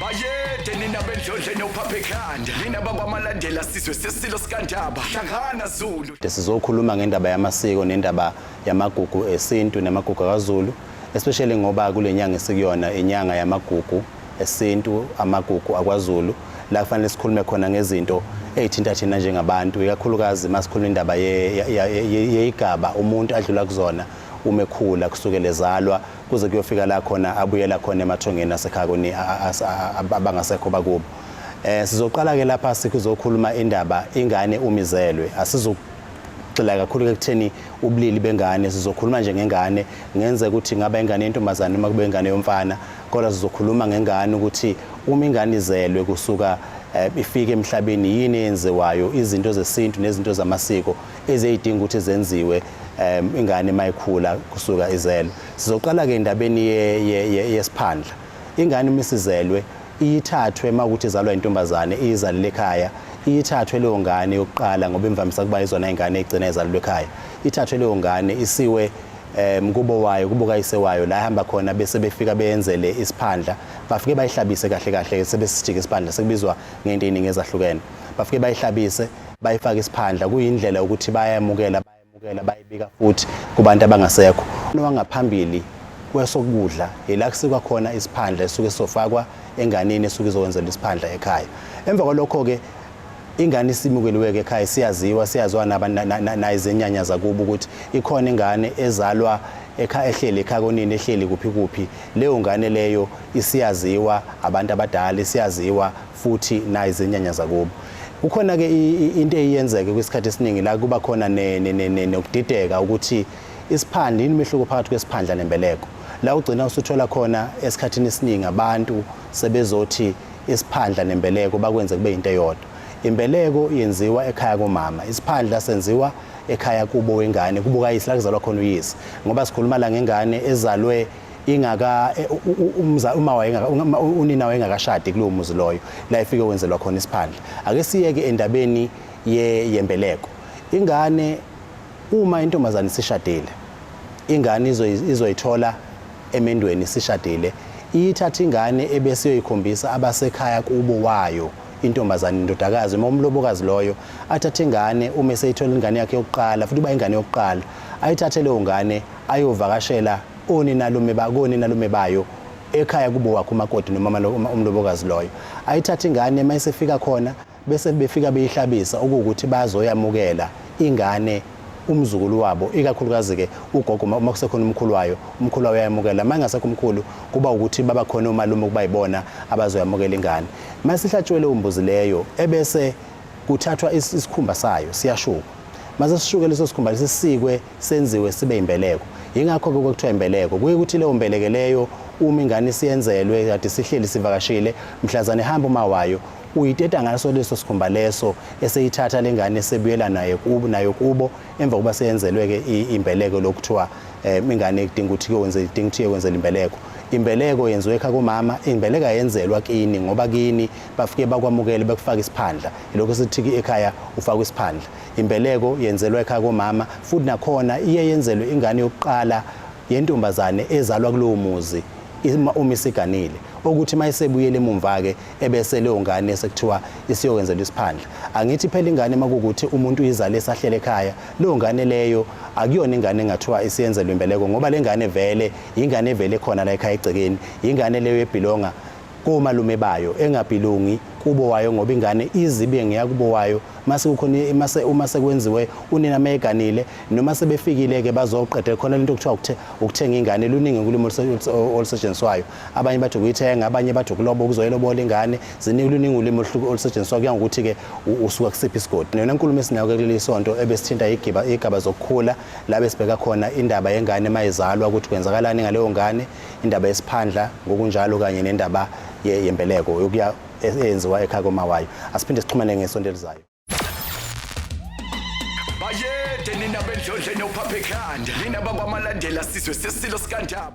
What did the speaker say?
Bayede nina bendlondle nophapha ekhanda, nina bakwaMalandela, sizwe sesilo sikaNdaba, hlangana Zulu. Sizokhuluma ngendaba yamasiko nendaba yamagugu esintu namagugu kaZulu, especially ngoba kule nyanga esikuyona inyanga yamagugu esintu, amagugu akwaZulu, la kufanele sikhulume khona ngezinto ey'thinta thina njengabantu, ikakhulukazi uma sikhuluma indaba yeyigaba umuntu adlula kuzona uma ekhula, kusukela ezalwa kuze kuyofika la khona abuyela khona emathongeni asekhaya koni abangasekho bakubo. Sizoqala ke lapha sikuzokhuluma indaba ingane umizelwe. Asizogxila kakhulu ekutheni ubulili bengane, sizokhuluma nje ngengane, ngenze ukuthi ngaba ingane yentombazane noma kube ingane yomfana, kodwa sizokhuluma ngengane ukuthi uma ingane izelwe kusuka ifike emhlabeni, yini eyenziwayo, izinto zesintu nezinto zamasiko ezeyidinga ukuthi zenziwe ingane mayikhula kusuka izelwe. Sizoqala ke endabeni yesiphandla. Ingane uma isizelwe iyithathwe, uma ukuthi izalwa intombazane iyizalele ekhaya, iyithathwe leyo ngane yokuqala, ngoba imvamisa kuba izona ingane egcina izalelwe ekhaya. Ithathwe leyo ngane isiwe kubo wayo, kubo kayise wayo, la ihamba khona, bese befika beyenzele isiphandla. Bafike bayihlabise kahle kahle, sebesijika isiphandla sekubizwa ngento eziningi ezahlukene. Bafike bayihlabise, bayifake isiphandla, kuyindlela ukuthi bayamukela, bayamukela, bayibika futhi kubantu abangasekho. Wangaphambili kwesokudla ila kusikwa khona isiphandla esuke sofakwa enganeni esuke izokwenzela isiphandla ekhaya. Emva kwalokho-ke ingane isimukeliwe-ke ekhaya, siyaziwa, siyaziwa nayizinyanya zakubo ukuthi ikhona ingane ezalwa ekhaya, ehleli ekhaya konini, ehleli kuphi kuphi. Leyo ngane leyo isiyaziwa abantu abadala, isiyaziwa futhi nayizinyanya zakubo. Kukhona-ke into eyiyenzeke kwisikhathi esiningi la kuba khona nokudideka ukuthi isiphandla yini, umehluko phakathi kwesiphandla nembeleko, la ugcina usuthola khona esikhathini esiningi abantu sebezothi isiphandla nembeleko bakwenze kube into eyodwa. Imbeleko yenziwa ekhaya komama, isiphandla senziwa ekhaya kubo wengane, kubo kayise, la kuzalwa khona uyise, ngoba sikhuluma la ngengane ezalwe ingaka uma wayengaka unina wayengakashadi kulowo muzi loyo la ifike wenzelwa khona isiphandla. Ake siyeke endabeni yembeleko. Ingane uma intombazane isishadile, ingane izoyithola emendweni isishadile, iyithatha ingane ebese iyoyikhombisa abasekhaya kubo wayo intombazane, indodakazi uma umlobokazi loyo athathe ingane, uma eseyithola ingane yakhe yokuqala, futhi uba ingane yokuqala, ayithathe leyo ngane ayovakashela oninalume koninalume bayo ekhaya kubo wakhe umakoti noma umlobokazi loyo. Ayithathe ingane, uma esefika khona bese befika beyihlabisa, okuwukuthi bazoyamukela ingane, umzukulu wabo, ikakhulukazi-ke ugogo, uma kusekhona umkhulu wayo, umkhulu wayo uyayamukela. Uma engasekho umkhulu, kuba ukuthi baba khona omalume ukuba yibona abazoyamukela ingane. Uma sihlatshiwe leyo mbuzi leyo, ebese kuthathwa isikhumba sayo, siyashukwa. Mase sishuke leso sikhumba lesisikwe, senziwe sibe imbeleko. Yingakho-ke kwekuthiwa imbeleko. Kuye ukuthi leyo mbeleke leyo, uma ingane isiyenzelwe, kade sihleli sivakashile, mhlazane ehamba uma wayo, uyiteta ngaso leso sikhumba leso, eseyithatha lengane esebuyela naye kubo, nayo kubo, emva kokuba seyenzelwe-ke imbeleko lokuthiwa ingane idinga ukuthi kuyokwenza, idinga ukuthi iyokwenzela imbeleko. Imbeleko yenziwe ekhaya komama, imbeleko ayenzelwa kini, ngoba kini bafike bakwamukele, bekufaka isiphandla. Ilokho sithi ekhaya ufakwa isiphandla. Imbeleko yenzelwa ekhaya komama, futhi nakhona iye yenzelwe ingane yokuqala yentombazane ezalwa kulowo muzi uma isiganile, okuthi uma isebuyele emumva-ke ebese leyo ngane sekuthiwa isiyokwenzelwa isiphandla. Angithi phela ingane uma kuwukuthi umuntu uyizale esahlele ekhaya, leyo ngane leyo akuyona ingane engathiwa isiyenzelwa imbeleko, ngoba le ngane vele ingane evele khona la ekhaya egcekeni, ingane leyo ebhilonga komalume bayo, engabhilongi kubo wayo, ngoba ingane izibe ngeyakubo wayo mase kukhona mase uma sekwenziwe unina mayeganile noma sebefikile ke bazoqeda khona lento kuthiwa ukuthenga ingane. Luningi ulimi olusetshenziswayo, abanye bathi ukuyithenga, abanye bathi ukuloba, ukuzoyilobola ingane. Ziningi, luningi ulimi olusetshenziswayo, kuya ngokuthi ke usuka kusiphi isigodi. Yona nkulumo esinayo ke kuleli sonto ebesithinta igaba zokukhula, la besibheka khona indaba yengane mayizalwa, ukuthi kwenzakalani ngaleyo ngane, indaba yesiphandla ngokunjalo, kanye nendaba yembeleko yokuya eyenziwa ekhaya komawayo. Asiphinde sixhumane ngesonto elizayo. Bayede nina bendlondle nophapha ekhanda, nina bakwaMalandela, sizwe sesilo sikaNdaba.